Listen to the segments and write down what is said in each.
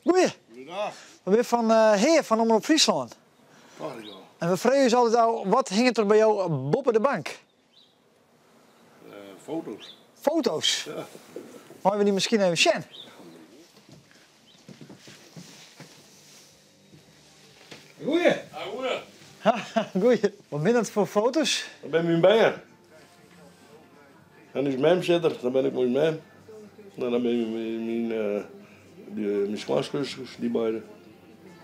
Goeie. We binne fan Hea fan Omrop Fryslân. En we freegje ús altyd ôf, wat hinget der by jo boppe de bank? Foto's. Foto's? Ja. Meie we dy miskien even sjen? Goeie. Goeie. Goeie. Wat binne dat foar foto's? Dat binne myn bern. En ús mem sit der, dat bin ik mei ús mem. En dan binne myn, myn skoansuskes, dy beide.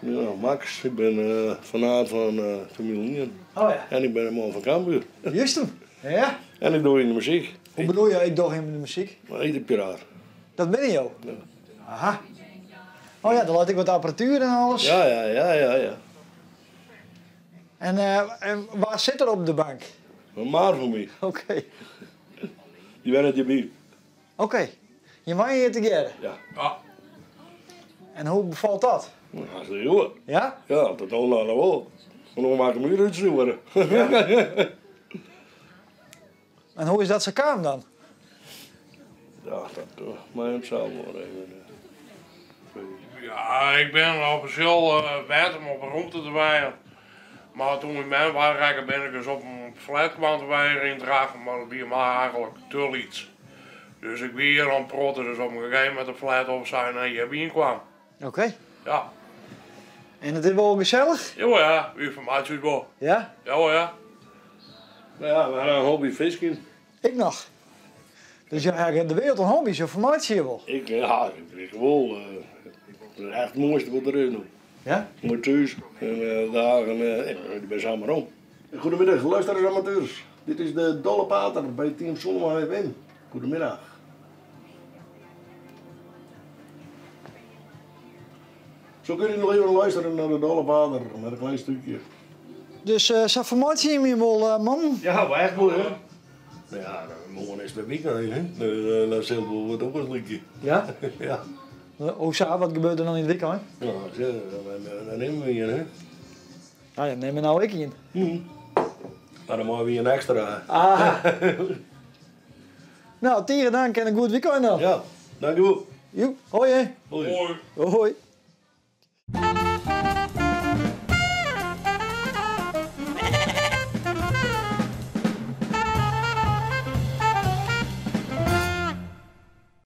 Ja, Max, ik bin fanaat fan Formule ien. Oh ja. En ik bin in man fan Cambuur. Juist hem, ja. En ik doch yn de muzyk. Hoe bedoel je, ik doch yn de muzyk? Etherpiraat. Dat binne jo? Ja. Aha. Oh ja, der leit ek wat apparatuer en alles. Ja, ja, ja, ja, ja. En, en wa sit der op de bank? In maat fan my. Oké. Dy wennet hjirby. Oké. Jim wenje hjir tegearre? Ja. Ja. En hoe befalt dat? Hartstikke goed. Ja? Ja, tot no ta noch wol. Mar no moat ik him wer útstjoere. En hoe is dat sa kaam dan? Ja, dat mei him sels wol even freegje. Ja, ik bin offisjeel wend om op 'e romte te wenjen. Mar toen myn mem weirekke bin ik ris op in flat kaam te wenjen yn Drachten, mar dat wie my eigenlik te lyts. Dus ik wie hjir al in protte, dus op in gegeven momint de flat opsein en hjir by kwam. Oké. Ja. En it is wol gesellich? Jo ja, wy fermeitsje ús wol. Ja? Ja hoor, ja. No ja, we ha in hobby fiskjen. Ek noch. Dus jo ha de wereld oan hobby's, jo fermeitsje je wol? Ik, ja, ik wol. Dat is echt it moaiste wat der is no. Ja? Moai thús en dagen, ik bin samar om. Goedemiddag luisteraars amateurs. Dit is de Dolle Pater by Team Sonnema FM. Goedemiddag. Zo kun je nog even luisteren naar de Dolle Pater met een klein stukje. Dus sa fermeitsje jim je wol, man? Ja, wel echt moai, hè? Nou ja, moarn is it wer wykein, hè? Dus dan sil it wol wat oars lykje. Ja? Ja. Hoe sa? Wat gebeurt der dan yn it wykein? No, dan nimme we ien, hè? Nou ja, nim der no ek ien. Mar dan meie we ien ekstra. Aha. No, tige dank en in goed wykein noch. Ja, dankjewol. Joep, hoi hè. Hoi. Hoi. Hoi.